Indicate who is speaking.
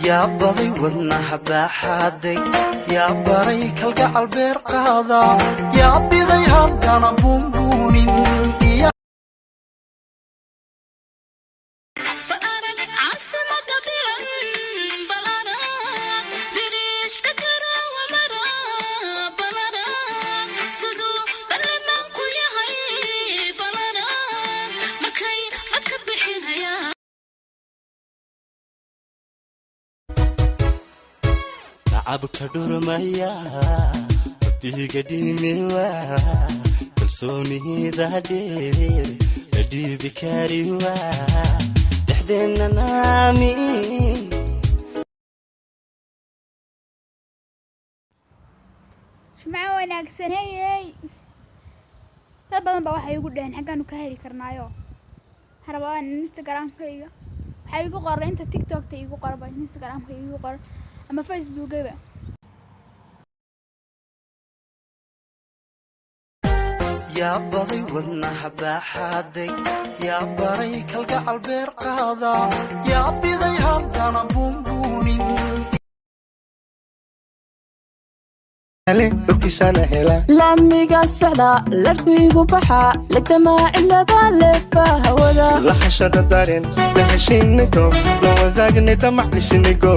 Speaker 1: Yaa baday wadnaha baaxaaday, yaa baray kalgacal beer qaada, yaa biday haddana buunbuunin iyo
Speaker 2: Balarag caasimada bilan, balarag diriishka garaawa mara, balarag siduu baarlamaanku yahay, balarag markay codka bixinayaan.
Speaker 3: Tacabka dhurmaya rabbiga dhimiwa, kalsoonida dheer la dhiibi kariwa dhexdeenna naamin.
Speaker 4: Jimco wanaagsan. Hey, dad badan baa waxay igu dhaheen xaggaanu ka heli karnaayo. Waxaan rabaa in Instagramkayga waxaa igu qoran, inta TikTokta igu qorba, Instagramka igu qoran ama Facebookayba.
Speaker 1: Yaa baday wadnaha baaxaaday, yaa baray kalgacal beer qaada, yaa biday haddana buunbuunin.
Speaker 5: Laamiga socda larkuygu baxa lagdamaa cidlada leeba hawada.
Speaker 6: Lahashada dareen la heshiinigo, la wadaagni damac isinigo.